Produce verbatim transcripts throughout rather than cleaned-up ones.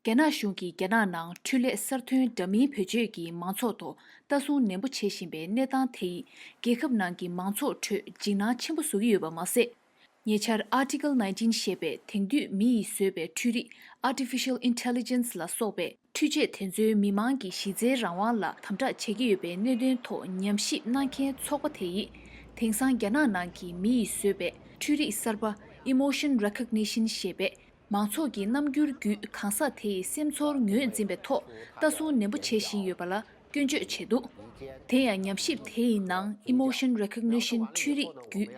རྒྱ་ནག་གཞུང་གིས་རྒྱ་ནག་ནང་འཕྲུལ་ལས་གསར་ཐོན་འདྲ་མིན་བེད་སྤྱོད་ཀྱིས་མང་ཚོགས་ཐོག་ལྟ་སྲུང་ནན་པོ་བྱེད་བཞིན་པའི་གནས་སྟངས་དེ་ཡིས་རྒྱལ་ཁབ་ནང་གི་མང་ཚོགས་ཁྲོད་འཇིགས་སྣང་ཆེན་པོ་བཟོ་གི་ཡོད་པ་མ་ཟད། ཉེ་ཆར་Article nineteen ཞེས་པའི་དེང་དུས་མི་ཡིས་བཟོས་པའི་འཕྲུལ་རིག Artificial Intelligence ལ་སོགས་པའི་འཕྲུལ་ཆས་དེ་ཚོས་མི་མང་གི་གཞི་རྩའི་རང་དབང་ལ་དམ་དྲག་བྱེད་ཀྱི་ཡོད་པའི་གནད་དོན་ཐོག་ཉམས་ཞིབ་གནང་མཁན་ཚོགས་པ་དེ་ཡིས། དེང་སང་རྒྱ་ནག་ནང་གི་མི་ཡིས་བཟོས་པའི་འཕྲུལ་རིག་གསར་པ་Emotion Recognition ཞེས་པས། མང་ཚོགས་ཀྱི་རྣམ་འགྱུར་བརྒྱུད་གང་ཟག་དེ་ཡི་སེམས་ཚོར་ངོས་འཛིན་པའི་ཐོག་ལྟ་སྲུང་ནན་པོ་བྱེད་བཞིན་ཡོད་པ་ལ་སྐྱོན་བརྗོད་བྱས་འདུག་དེ་ཡང་ཉམས་ཞིབ་དེ་ཡི་ནང་Emotion Recognition འཕྲུལ་རིག་བརྒྱུད་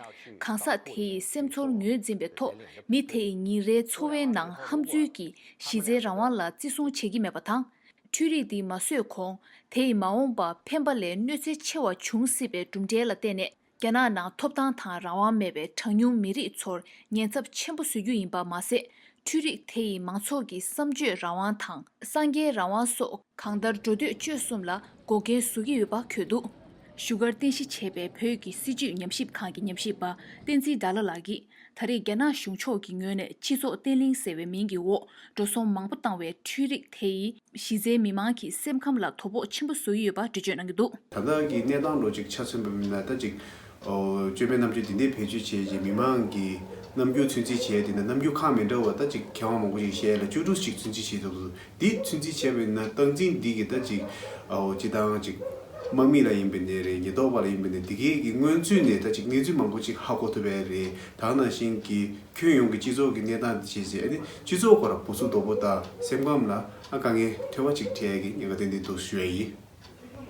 གང་ཟག་དེ་ཡི་སེམས་ཚོར་ངོས་འཛིན་པའི་ཐོག་མི་དེ་ཡི་ཉིན་རེའི་འཚོ་བའི་ནང་ཧམ་འཛུལ་གྱིས་གཞི་རྩའི་རང་དབང་ལ་བརྩི་སྲུང་བྱེད་ཀྱི་མེད་པ་དང་། འཕྲུལ་རིག་འདི་མ་བཟོས་གོང་དེ་ཡི་མ་འོངས་པ་ཕན་པ་ལས་གནོད་འཚེ་ཆེ་བ་འབྱུང་སྲིད་པའི་གྲུབ་འབྲས་ལ་བརྟེན་ནས། རྒྱ་ནག་ནང་ཐོབ་ཐང་དང་རང་དབང་མེད་པའི་གྲངས་ཉུང་མི་རིགས་ཚོར་ཉེན་ཚབས་ཆེན་པོ་བཟོ་རྒྱུ་ཡིན་པ་མ་ཟད། འཕྲུལ་རིག་དེ་ཡིས་མང་ཚོགས་ཀྱི་བསམ་སྤྱོད་རང་དབང་དང་། གསང་རྒྱའི་རང་དབང་སོགས་གང་ལྟར་འགྲོ་སྡོད་སྤྱོད་གསུམ་ལ་འགོག་རྐྱེན་བཟོ་གི་ཡོད་པ་འཁོད་འདུག་བཞུགས་སྒར་རྟེན་གཞི་བྱས་པའི་བོད་ཀྱི་སྲིད་བྱུས་ཉམས་ཞིབ་ཁང་གི་ཉམས་ཞིབ་པ་བསྟན་འཛིན་དགྲ་ལྷ་ལགས་ཀྱིས། ད་རེས་རྒྱ་ནག་གཞུང་ཕྱོགས་ཀྱི་ངོས་ནས་སྤྱི་ཚོགས་བརྟན་ལྷིང་ཟེར་བའི་མིང་གི་འོག་འགྲོ་སོང་མང་པོ་བཏང་བའི་འཕྲུལ་རིག་དེ་ཡིས། གཞི་རྩའི་མི་མང་གི་སེམས་ཁམས་ལ་དོ་ཕོག་ཆེན་པོ་བཟོ་ཡི་ཡོད་པ་འགྲེལ་བརྗོད་གནང་གི་འདུག་ད་ལྟ་གི་གནས་སྟངས་ལོ་གཅིག་ཆ་མཚོན་པ་མིན་ན་ད་ཅིག་ཨོ་བཅོས་མའི་རྣམ་དཔྱོད་འདི་འདྲའི་བེད་སྤྱོད་བྱས་རྗེས་མི་མང་གི་རྣམ་འགྱུར་ཚོད་འཛིན་བྱས་དེ་ནས་རྣམ་འགྱུར་ཁག་མི་འདྲ་བ་ད་ཅིག་མཁས་དབང་མང་པོ་ཞིག་བཤད་ལ་བཅུ་དྲུག་ཅིག་ཚོད་འཛིན་བྱས་འདུག་འདི་ཚོད་འཛིན་བྱས་པ་ཡིན་ན་སྟངས་འཛིན་འདི་གི་ད་ཅིག་ཨོ་སྤྱི་བཏང་ཅིག་དམག་མི་ལ་ཡིན་པ་ནས་རེད། ཉེན་རྟོག་པ་ལ་ཡིན་པ་ནས་འདི་གའི་གི་སྔོན་ཚུད་ནས་ད་ཅིག་གནས་ཚུལ་མང་པོ་ཅིག་ཧ་གོ་ཐུབ་པ་རེད། ད་ག་ནང་བཞིན་གི་ཁྱོན་ཡོངས་ཀྱི་སྤྱི་ཚོགས་ཀྱི་གནས་སྟངས་འདི་བྱས་རྗེས་ཨ་ནི་སྤྱི་ཚོགས་ཁོ་ར་འུ་ཚུགས་དོད་པོ་དང་སེམས་ཁམས་ལ་ཨ་དཀའ་ངལ་ཐེབས་པ་ཅིག་འཕྲད་ཀྱི་ཉེན་ཁ་ཏན་ཏན་འདུག་ཞུ་ཡ་ཡིན།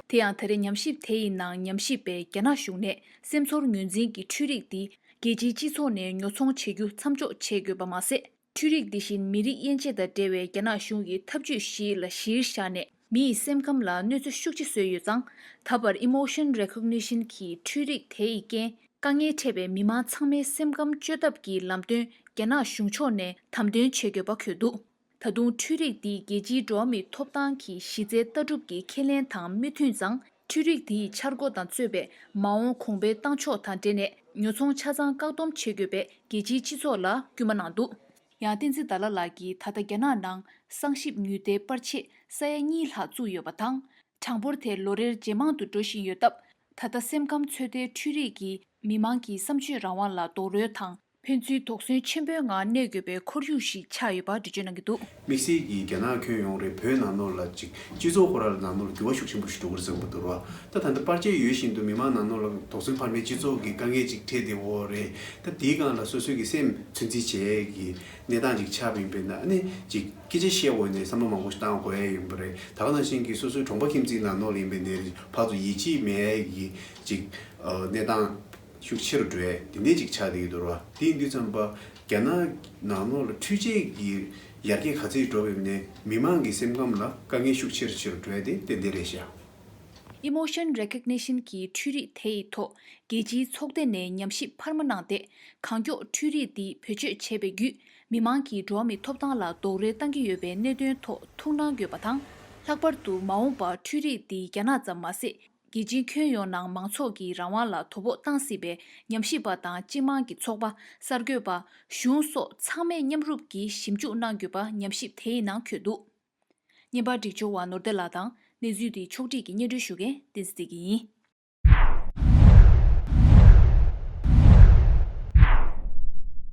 དེ་ཡང་ད་རེས་ཉམས་ཞིབ་དེ་ཡི་ནང་ཉམས་ཞིབ་པས་རྒྱ་ནག་གཞུང་ནས་སེམས་ཚོར་ངོས་འཛིན་གྱི་འཕྲུལ་རིག་འདི་རྒྱལ་སྤྱིའི་སྤྱི་ཚོགས་ནས་ཉོ་ཚོང་བྱེད་རྒྱུ་མཚམས་འཇོག་བྱེད་དགོས་པ་མ་ཟད། འཕྲུལ་རིག་འདི་བཞིན་མི་རིགས་དབྱེ་འབྱེད་དང་འབྲེལ་བའི་རྒྱ་ནག་གཞུང་གི་ཐབས་ཇུས་ཤིག་ལ་གཞིར་བཞག་ནས་མི་ཡི་སེམས་ཁམས་ལ་གནོད་འཚེ་ཤུགས་ཆེ་བཟོས་ཡོད་ཙང་། ད་བར་Emotion Recognition གྱི་འཕྲུལ་རིག་དེ་ཡི་རྐྱེན་དཀའ་ངལ་འཕྲད་པའི་མི་མང་ཚང་མའི་སེམས་ཁམས་བཅོས་ཐབས་ཀྱི་ལམ་སྟོན་རྒྱ་ནག་གཞུང་ཕྱོགས་ནས་དམ་དོན་བྱེད་དགོས་པ་འཁོད་འདུག་ད་དུང་འཕྲུལ་རིག་འདིས་རྒྱལ་སྤྱིའི་འགྲོ་བ་མིའི་ཐོབ་ཐང་གི་གཞི་རྩའི་ལྟ་གྲུབ་ཀྱི་ཁས་ལེན་དང་མི་མཐུན་ཙང་། འཕྲུལ་རིག་འདིའི་འཆར་སྒོ་དང་གཙོས་པའི་མ་འོངས་གོང་འཕེལ་བཏང་ཕྱོགས་དང་འབྲེལ་ནས་ཉོ་ཚོང་ཆ་ཚང་བཀག་སྡོམ་བྱེད་དགོས་པའི་རྒྱལ་སྤྱིའི་སྤྱི་ཚོགས་ལ་སྐུལ་མ་གནང་འདུག་ཡང་བསྟན་འཛིན་དགྲ་ལྷ་ལགས་ཀྱིས་ད་ལྟ་རྒྱ་ནག་ནང་གསང་ཞིབ་ཉུལ་ལྡན་པར་ཆས་ས་ཡ་གཉིས་ལྷག་བཙུགས་ཡོད་པ་དང་། གྲངས་འབོར་དེ་ལོ་རེར་ཇེ་མང་དུ་འགྲོ་བཞིན་ཡོད་སྟབས། ད་ལྟ་སེམས་ཁམས་ཚོད་ལྟའི་འཕྲུལ་རིག་གིས་མི་མང་གི་བསམ་སྤྱོད་རང་དབང་ལ་རྡོག་རོལ་དང་། ཕན་ཚུན་དོགས་ཟོན་ཆེན་པོའི་ངང་གནས་དགོས་པའི་ཁོར་ཡུག་ཞིག་ཆགས་ཡོད་པ་འགྲེལ་བརྗོད་གནང་གི་འདུག་དམིགས་བསལ་གྱིས་རྒྱ་ནག་ཁྱོན་ཡོངས་རེད། བོད་ནང་ལོགས་ལ་ཅིག་སྤྱི་ཚོགས་ཁོ་རང་ལ་ནང་ལོགས་ལ་འགྱུར་བ་ཤུགས་ཆེན་པོ་ཞིག་འགྲོ་གི་རེད་བསམ་གྱི་འདུག་ར། ད་ད་ལྟ་པར་ཆས་ཡོད་བཞིན་དུ་མི་མང་ནང་ལོགས་ལ་དོགས་ཟོན་འཕར་མའི་སྤྱི་ཚོགས་ཀྱི་དཀའ་ངལ་ཅིག་འཕྲད་བསྡད་ཡོད་རེད། ད་དེའི་སྒང་ལ་སོ་སོའི་གི་སེམས་ཚོད་འཛིན་བྱེད་ཡས་ཀྱི་གནས་སྟངས་ཅིག་ཆགས་པ་ཡིན་པས་ན་ཨ་ནི་ཅིག་སྐད་ཆ་བཤད་འོག་ནས་བསམ་བློ་མང་པོ་ཞིག་བཏང་དགོས་ཡས་ཡིན་པ་རེད། ད་ག་ནང་བཞིན་གྱི་སོ་སོའི་གྲོང་པ་ཁྱིམ་མཚེས་ནང་ལོགས་ལ་ཡིན་པས་ན་ཕར་ཚུར་ཡིད་ཆེས་མེད་ཡས་ཀྱི་ཅིག་གནས་སྟངས་ཤུགས་ཆེ་རུ་འགྲོ་ཡས་དེ་འདྲས་ཅིག་ཆགས་བསྡད་ཀྱི་འདུག་ར། དེ་ཡིན་དུས་ཙམ་པ་རྒྱ་ནག་ནང་ལོགས་ལ་འཕྲུལ་ཆས་ཀྱི་ཡར་རྒྱས་ག་ཚད་འགྲོ་བའི་ནས་མི་མང་གི་སེམས་ཁམས་ལ་དཀའ་ངལ་ཤུགས་ཆེ་རུ་ཆེ་རུ་འགྲོ་ཡས་དེ་ཏན་ཏན་རེད་ཤག Emotion Recognition གྱི་འཕྲུལ་རིག་དེ་ཡི་ཐོག་རྒྱལ་སྤྱིའི་ཚོགས་སྡེ་ནས་ཉམས་ཞིབ་འཕར་མ་གནང་སྟེ། གང་མགྱོགས་འཕྲུལ་རིག་འདི་བེད་སྤྱོད་བྱས་པའི་བརྒྱུད་མི་མང་གི་འགྲོ་བ་མིའི་ཐོབ་ཐང་ལ་རྡོག་རོལ་བཏང་གི་ཡོད་པའི་གནད་དོན་ཐོག་ཐུགས་སྣང་དགོས་པ་དང་། ལྷག་པར་དུ་མ་འོངས་པར་འཕྲུལ་རིག་འདིས་རྒྱ་ནག་ཙམ་མ་ཟད། རྒྱལ་སྤྱིའི་ཁྱོན་ཡོངས་ནང་མང་ཚོགས་ཀྱི་རང་དབང་ལ་དོ་ཕོག་བཏང་སྲིད་པས། ཉམས་ཞིབ་པ་དང་སྤྱི་དམངས་ཀྱི་ཚོགས་པ། གསར་འགོད་པ། གཞུང་སོགས་ཚང་མས་མཉམ་རུབ་ཀྱིས་ཞིབ་འཇུག་གནང་དགོས་པ་ཉམས་ཞིབ་དེའི་ནང་འཁོད་འདུག་བརྙན་པར་སྒྲིག་སྦྱོར་བ་ནོར་བདེ་ལགས་དང་། གནས་ཚུལ་འདི་ཕྱོགས་སྒྲིག་གིས་སྙན་སྒྲོན་ཞུ་མཁན་བསྟན་འཛིན་བདེ་སྐྱིད་ཡིན།